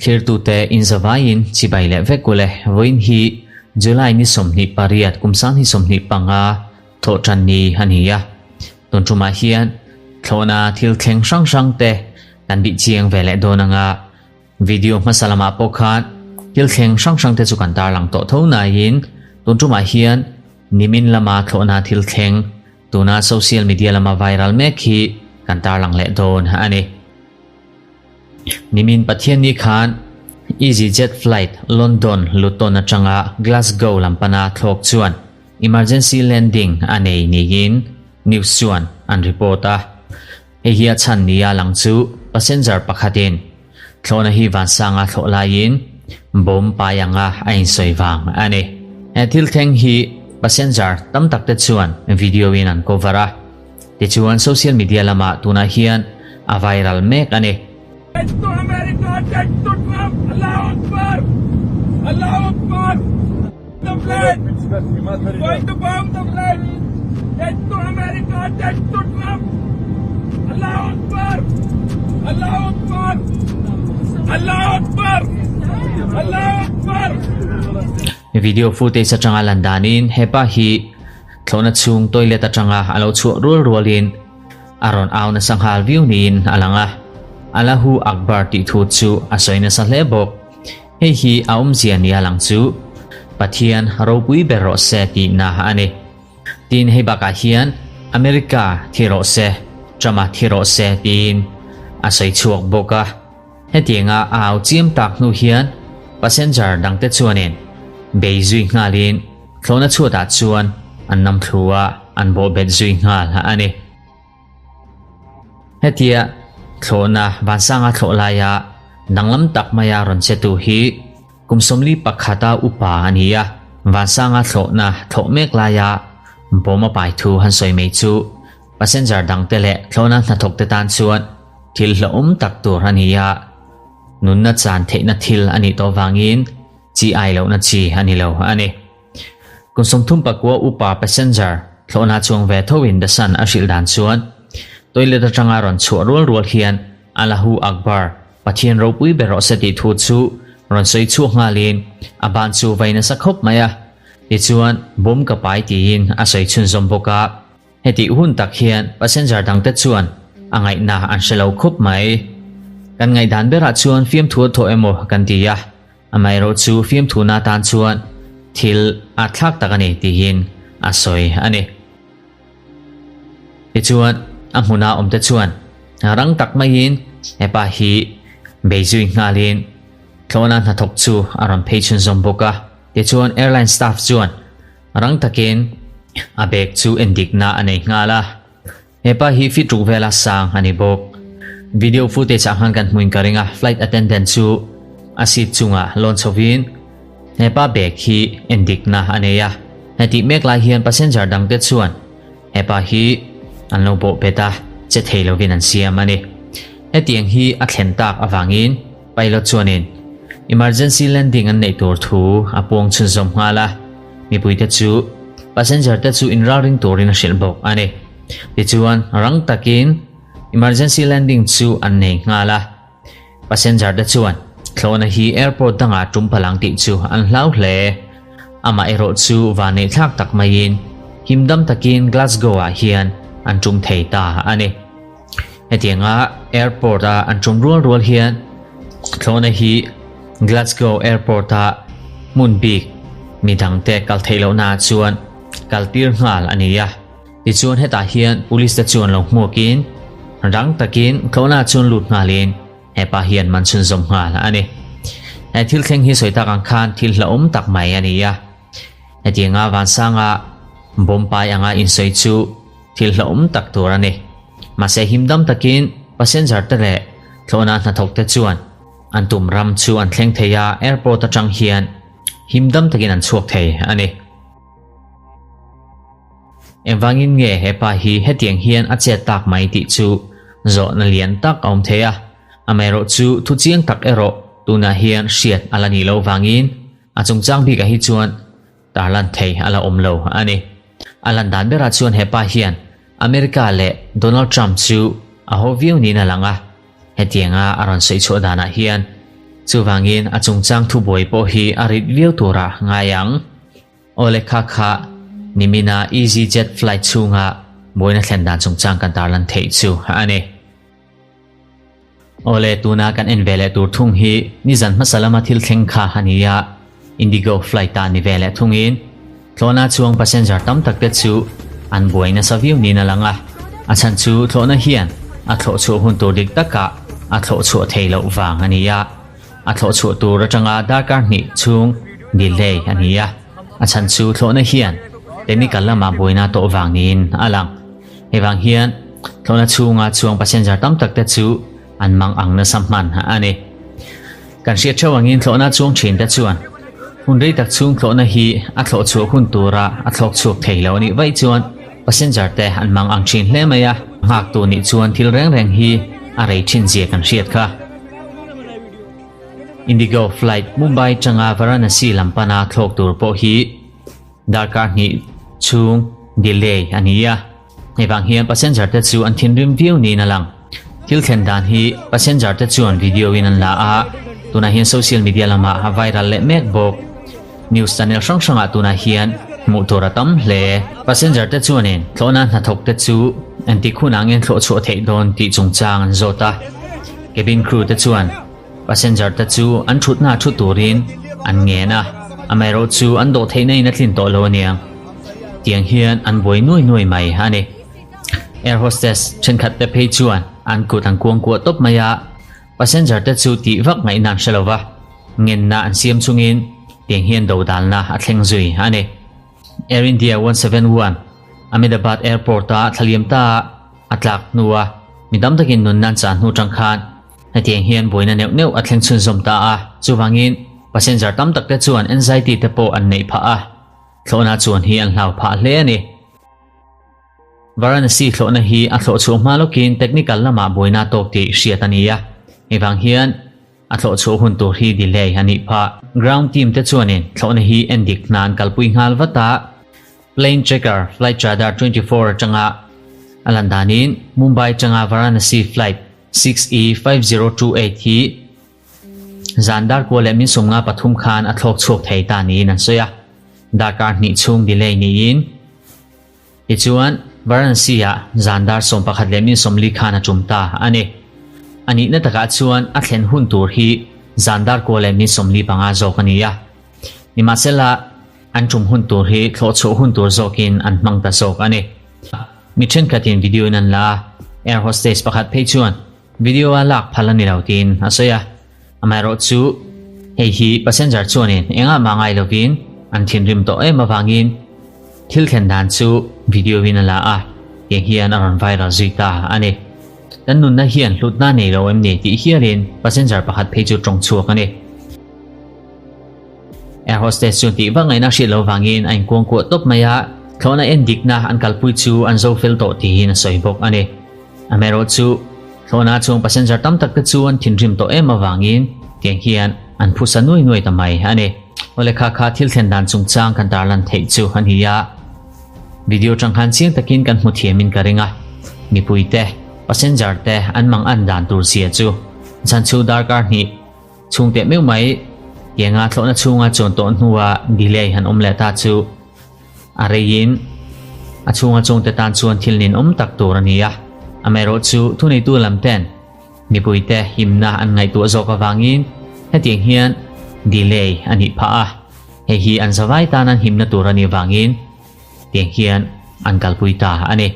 Thlirtute inzavaiin chibai leh vek ule vawiin hi July ni 28 kum 2025 thawhtan ni a ni a. Tun tumah hian thlawhna thil thleng hrang hrang te kan bih chiang ve leh dawn anga video hmasa lamah pawh khan thil thleng hrang hrang te chu kan tarlang tawh tho naiin tun tumah hian nimin lama thlawhna thil thleng tuna social media lama viral mek hi kan tarlang leh dawn a ni. Nimin Pathianni khan EasyJet flight London Luton atanga Glasgow lam pana thlawk chuan emergency landing a nei niin news chuan an report a. Hei hi a chhan nia lang chu passenger pakhatin thlawhna hi vansanga thlawh laiin bomb pai anga a insawi vang a ni. He thil thleng hi passenger tam tak te chuan video in an cover a. Tichuan social media lamah tunah hian a viral mek a ni. Death to America, death to Trump, Allah Akbar, Allah Akbar, the flag, going to bomb the flag, death to America, death to Trump, Allah Akbar, Allah Akbar, Allah Akbar, Allah Akbar. Video footage atanga lan danin hepa hi Thlawhna chhung toilet atanga a lo chhuah rual rualin a rawn au nasa nghal viau niin a lang a, Allahu Akbar tih thu chu a sawi nasa hle bawk. Hei hi a awmzia nia lang chu Pathian ropui ber rawh se tihna a ni. Tin hei bakah hian America thi rawh se, Trump-a thi rawh se tiin a sawi chhuak bawk a. Hetianga a au chiam tak hnu hian passenger dangte chuanin bei zui nghalin Thlawhna chhuatah chuan an nam thlu a, an bawh bet zui nghal a ni. Hetia thlawhna vansanga thlawh laia danglam tak maia rawn chetu hi kum 41 upa a ni a, vansanga thlawhna thlawh mek laia bawm a pai thu han sawi mai chu passenger dangte leh thlawhna hnathawkte tan chuan thil hlauhawm tak tur a ni a, nunna chan theihna thil a nih tawh vangin Chi ai lohna chi a ni lo a ni. Kum 34 upa passenger thlawhna chuang ve thoin The Sun a hrilh dan chuan toilet atanga rawn chhuah rual rual hian Allahu Akbar, Pathian ropui ber rawh se tih thu chu rawn sawi chhuak nghalin a ban chu vai nasa khawp mai a. Tichuan bomb ka pai tiin a sawi chhunzawm bawk a. Hetih hun tak hian passenger dangte chuan a ngaihna an hre lo khawp mai. Kan ngaihdan berah chuan fiamthu a thawh emaw kan ti a. Amaherawh chu fiamthuna atan chuan thil a thlak tak a ni tiin a sawi a ni. Tichuan a hmuna awmte chuan rang tak maiin hepa hi bei zui nghalin thlawhna hnathawk chu a rawn phei chhunzawm bawk a. Tichuan airline staff chuan rang takin a bag chu endikna a nei nghal a. Hepa hi fit ruk vela sang a ni bawk. Video footage ah khan kan hmuin ka ring a, flight attendant chu a seat chungah lawn chhovin hepa bag hi endikna a nei a. Hetih mek lai hian passenger dangte chuan hepa hi an lo bawh bet a, che thei lovin an siam a ni. Hetiang hi a thlen tak avangin pilot chuanin emergency landing an neih tur thu a puang chhunzawm nghal a. Mipuite chu passenger te chu inralring turin a hrilh bawk a ni. Tichuan rang takin emergency landing chu an nei nghal a. Passenger te chuan thlawhna hi airport dangah tum palang tih chu an hlau hle. Amah erawh chu van neih thlak tak maiin himdam takin Glasgow ah hian an tum thei ta a ni. Hetianga airport a an tum rual rual hian thlawhna hi Glasgow airport a hmun bik midangte kal theih lohna ah chuan kal tir nghal a ni a. Tichuan hetah hian police te chuan lo hmuakin rang takin thlawhna chuan lut nghalin hepa hian man chhunzawm nghal a ni. He thil thleng hi sawi tak ang khan thil hlauhawm tak mai a ni a. Hetianga vansanga bomb pai anga insawi chu thil hlauhawm tak tur a ni. Mahse himdam takin passenger te leh thlawhna hnathawk te chuan an tum ram chu an thleng thei a, airport atang hian himdam takin an chhuak thei a ni. Engvangin nge hepa hi hetiang hian a chet tak mai tih chu zawhna lian tak a awm thei a, amaherawh chu thu chiang tak erawh tunah hian hriat a la nih loh vangin a chungchang bikah hi chuan tarlan thei a la awm lo a ni. A lan dan berah chuan hepa hian America leh Donald Trump chu a haw viau niin a lang a. Hetianga a rawn sawi chhuah danah hian chuvangin a chungchang thubuai pawh hi a rit viau tura ngai ang. Aw le kha kha nimina EasyJet flight chhunga buaina thlen dan chungchang kan tarlan theih chu a ni. Aw le tuna kan en ve leh tur thung hi nizan hmasa lama thil thleng kha a ni a, Indigo flight ah ni ve leh thungin thlawhna chuang passenger tam tak te chu an buai nasa viau niin a lang a, a chhan chu thlawhna hian a thlawh chhuah hun tur dik takah a thlawh chhuah thei loh vang a ni a, a thlawh chhuah tur atanga darkar hnih chhung delay a ni a, a chhan chu thlawhna hian technical lamah buaina tawh vang niin a lang. Hei vang hian thlawhna chhunga chuang passenger tam tak te chu an mang ang nasa hman a ni. Kan hriat theuh angin thlawhna chuang thin te chuan hun rei tak chhung thlawhna hi a thlawh chhuah hun tura a thlawk chhuak thei lo a nih vaih chuan passenger te an mang ang thin hle mai a, nghaktu nih chuan thil reng reng hi a rei thin zia kan hriat kha. Indigo flight Mumbai tanga Varanasi lam pana thlawk tur pawh hi Darkar hnih chhung delay a ni a, hei vang hian passenger te chu an thinrim viau niin a lang. Thil thlen dan hi passenger te chuan video in an la a, tunah hian social media lamah a viral leh mek bawk. News channel hrang hrangah tunah hian hmuh tur a tam hle. Passenger te chuanin thlawhna hnathawk te chu engtik hunah nge thlawh chhuah theih dawn tih chungchang an zawt a, cabin crew te chuan Passenger te chu an thutna thu turin an ngen a, amaherawh chu an dawh theihna in a tlin tawh lo aniang. Tiang hian an buai nuai nuai mai a ni. Air hostess thenkhat te phei chuan an kut an kuang kuah tawp mai a, passenger te chu tih vak ngaihna an hre lo va, ngenna an siam chungin tiang hian dodalna a thleng zui a ni. Air India 171 Ahmedabad Airport-a thlaliam ta a tlak hnua mi tam takin nunna an chah hnu tang khan Hetiang hian buaina neuh neuh a thleng chhunzawm ta a, chuvangin passenger tam tak te chuan anxiety te pawh an neih phah a, thlawhna chuan hi an hlau phah hle a ni. Varanasi thlawhna hi a thlawh chhuah hma lawkin technical lamah buaina tawk tih hriat a ni a, hei vang hian a thlawh chhuah hun tur hi delay a nih phah. Ground team te chuanin thlawhna hi endik hna an kalpui nghal vat a, Plane tracker Flightradar 24 atanga a lan danin Mumbai atanga Varanasi flight 6E5028 hi zan darkua leh min sawmnga pathum khan a thlawk chhuak thei ta niin an sawi a, darkar hnih chhung delay niin. Tichuan, Varanasi-ah zan dar 11 leh min 40 khan a tum ta a ni. A nihna takah chuan a thlen hun tur hi zan darkua leh min 45 zawk a ni a. Nimahsela, an tum hun tur hi thlawh chhuah hun tur zawkin an hmang ta zawk a ni. Mi thenkhatin video in an la a, air hostess pakhat phei chuan video a lak phal a ni lo tiin a sawi a. Amaherawhchu, hei hi passenger chuanin engah mah ngai lovin an thinrim tawh em avangin thil thlen dan chu video in a la a, tiang hian a rawn viral zui ta a ni. Kan nunna hian hlutna nei lo em ni tih hialin passenger pakhat phei chu tawng chhuak a ni. Air hostess chuan tih vak ngaihna hriat loh vangin a inkuang kuah tawp mai a, thlawhna en dikna an kalpui chu an zo fel tawh tiin a sawi bawk a ni. Amaherawhchu, thlawhna chhung passenger tam tak te chu an thinrim tawh em avangin tiang hian an phusa nuai nuai ta mai a ni. Awle kha kha thil thlen dan chungchang kan tarlan theih chu a ni a, video tang khan chiang takin kan hmu thiamin ka ring a, mipui te, passenger te an mang an dan tur zia chu chhan chu darkar hnih Chhung teh meuh mai, tianga thlawhna chhunga chuan tawh hnua delay han awm leh ta chu a reiin a chhunga chungte tan chuan thil ninawm tak tur a ni a. Amaherawhchu thuneitu lam ten mipuite himna an ngaihtuah zawk avangin hetiang hian delay a nih phah a, hei hi an zavai tan an himna tur a nih vangin tiang hian an kalpui ta a ni.